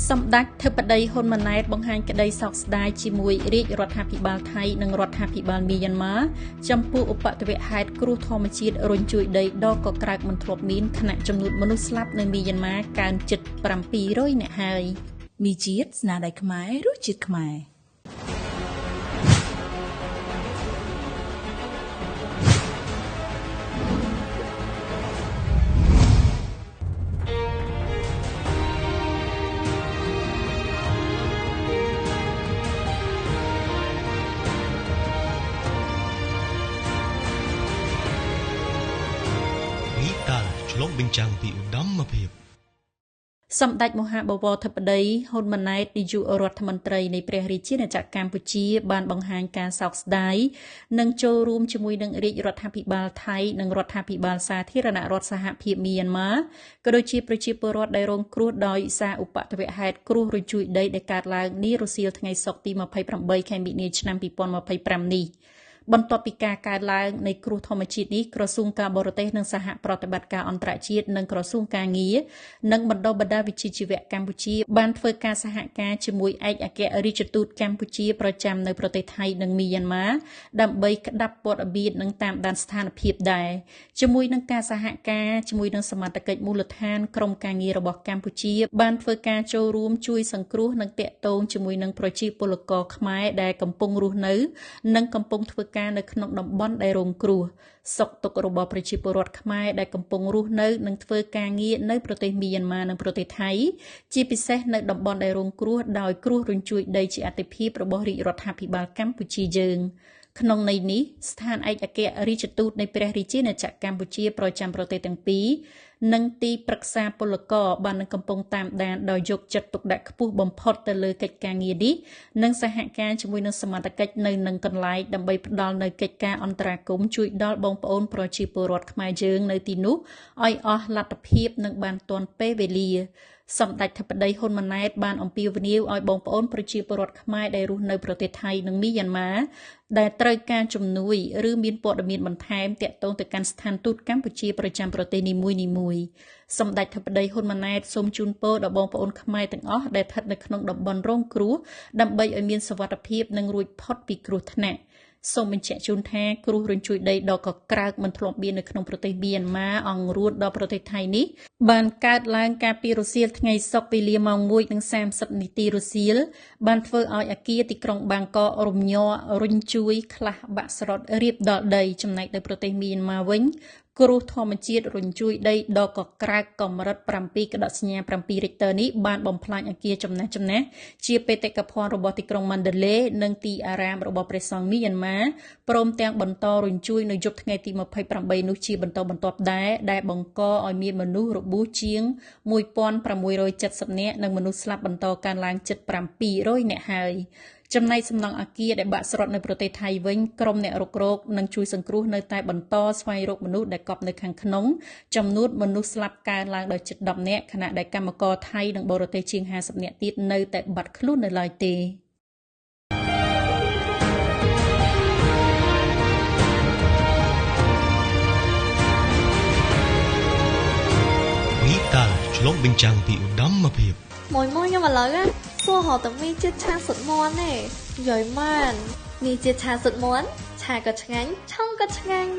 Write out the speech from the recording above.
សម្ដេចធិបតីហ៊ុនម៉ាណែតបង្ហាញក្តីសោកស្ដាយជាមួយរាជរដ្ឋាភិបាលថៃនិងរដ្ឋាភិបាលមីយ៉ាន់ម៉ាចំពោះឧបទ្ទវហេតុគ្រោះធម្មជាតិរញ្ជួយដីដ៏កក្រើកមិនធ្លាប់មានខណៈចំនួនមនុស្សស្លាប់នៅមីយ៉ាន់ម៉ាកើនជិត700នាក់ហើយ មីជាតិស្នាដៃខ្មែររសជាតិខ្មែរ ឆ្លុះបញ្ចាំងពីឧត្តមភាព សម្ដេចមហាបវរធិបតីហ៊ុនម៉ាណែតនាយករដ្ឋមន្ត្រីនៃព្រះរាជាណាចក្រកម្ពុជាបានបង្ហាញការសោកស្ដាយនិងចូលរួមជាមួយនឹងរាជរដ្ឋាភិបាលថៃនិងរដ្ឋាភិបាលសាធារណរដ្ឋសហភាពមីយ៉ាន់ម៉ាក៏ដូចជាប្រជាពលរដ្ឋដែលរងគ្រោះដោយសារឧបទ្ទវហេតុគ្រោះរញ្ជួយដីដែលកើតឡើងនារសៀលថ្ងៃសុក្រទី28ខែមិនិនាឆ្នាំ2025នេះបន្ទាប់ពីការកើតឡើងនៃគ្រោះធម្មជាតិនេះក្រសួងការបរទេសនិងសហប្រតិបត្តិការអន្តរជាតិនិងក្រសួងការងារនិងបណ្ដុះបណ្ដាលវិជ្ជាជីវៈកម្ពុជាបានធ្វើការសហការជាមួយឯកអគ្គរដ្ឋទូតកម្ពុជាប្រចាំនៅប្រទេសថៃនិងមីយ៉ាន់ម៉ាដើម្បីក្តាប់ព័ត៌មាននិងតាមដានស្ថានភាពដែរជាមួយនឹងការសហការជាមួយនឹងសមត្ថកិច្ចមូលដ្ឋានក្រុមការងាររបស់កម្ពុជាបានធ្វើការចូលរួមជួយសង្គ្រោះនិងតាក់ទងជាមួយនឹងប្រជាពលករខ្មែរដែលកំពុងរស់នៅនិងកំពុងធ្វើការនៅក្នុងតំបន់ដែលរងគ្រោះសុខទុក្ខរបស់ប្រជាពលរដ្ឋខ្មែរដែលកំពុងរស់នៅនិងធ្វើការងារនៅប្រទេសមីយ៉ាន់ម៉ានិងប្រទេសថៃជាពិសេសនៅតំបន់ដែលរងគ្រោះដោយគ្រោះរញ្ជួយដីជាអាទិភាពរបស់រាជរដ្ឋាភិបាលកម្ពុជាយើងក្នុងន័យនេះស្ថានឯកអគ្គរដ្ឋទូតនៃព្រះរាជាណាចក្រកម្ពុជាប្រចាំប្រទេសទាំងពីរនិងទីប្រឹក្សាពលករបាននឹងកំពុងតាមដានដោយយកចិត្តទុកដាក់ខ្ពស់បំផុតទៅលើកិច្ចការងារនេះនិងសហការជាមួយនឹងសមត្ថកិច្ចនៅនឹងកន្លែងដើម្បីផ្ដល់នូវកិច្ចការអន្តរាគមន៍ជួយដល់បងប្អូនប្រជាពលរដ្ឋខ្មែរយើងនៅទីនោះឲ្យអស់លទ្ធភាពនិងបានទាន់ពេលវេលាសម្ដេចធិបតីហ៊ុនម៉ាណែតបានអំពាវនាវឲ្យបងប្អូនប្រជាពលរដ្ឋខ្មែរដែលរស់នៅប្រទេសថៃនិងមីយ៉ាន់ម៉ាដែលត្រូវការជំនួយឬមានព័ត៌មានបន្ថែមទាក់ទងទៅកាន់ស្ថានទូតកម្ពុជាប្រចាំប្រទេសនីមួយៗសម្ដេចធិបតីហ៊ុនម៉ាណែតសូមជូនពរដល់បងប្អូនខ្មែរទាំងអស់ដែលស្ថិតនៅក្នុងតំបន់រងគ្រោះដើម្បីឲ្យមានសុវត្ថិភាពនិងរួចផុតពីគ្រោះថ្នាក់សូមបញ្ជាក់ជូនថាគ្រោះរញ្ជួយដីដ៏កក្រើកមិនធ្លាប់មាននៅក្នុងប្រទេសមីយ៉ាន់ម៉ាអង្រួនដល់ប្រទេសថៃនេះបានកើតឡើងកាលពីរសៀលថ្ងៃសុក្រវេលាម៉ោង1:30នាទីរសៀលបានធ្វើឲ្យអគារទីក្រុងបាងកករំញ័ររញ្ជួយខ្លះបាក់ស្រុតរៀបដល់ដីចំណែកនៅប្រទេសមីយ៉ាន់ម៉ាវិញគ្រោះធម្មជាតិរញ្ជួយដីដ៏កក្រើកកម្រិត7.7រិកទ័រនេះបានបំផ្លាញអគារចំណាស់ៗជាបេតិកភណ្ឌរបស់ទីក្រុងម៉ាន់ដាឡេនិងទីអារាមរបស់ព្រះសង្ឃមីយ៉ាន់ម៉ាព្រមទាំងបន្តរញ្ជួយនៅយប់ថ្ងៃទី28នោះជាបន្តបន្ទាប់ដែរដែលបង្កឲ្យមានមនុស្សរបួសជាង1670នាក់និងមនុស្សស្លាប់បន្តកើនឡើងជិត700នាក់ហើយចំណែកសំណង់អគារដែលបាក់ស្រុតនៅប្រទេសថៃវិញក្រុមអ្នករុករកនិងជួយសង្គ្រោះនៅតែបន្តស្វែងរកមនុស្សដែលកប់នៅខាងក្នុងចំនួនមនុស្សស្លាប់កើនឡើងដល់ជិត10នាក់ខណៈដែលកម្មករថៃនិងបរទេសជាង50នាក់ទៀតនៅតែបាត់ខ្លួននៅឡើយទេ នេះតើឆ្លុះបញ្ចាំងពីឧត្តមភាព មួយមួយខ្ញុំឥឡូវសួររកតែមីជាតិឆាស៊ុតមាន់ទេនិយាយមែនមីជាតិឆាស៊ុតមាន់ឆាក៏ឆ្ងាញ់ឆុងក៏ឆ្ងាញ់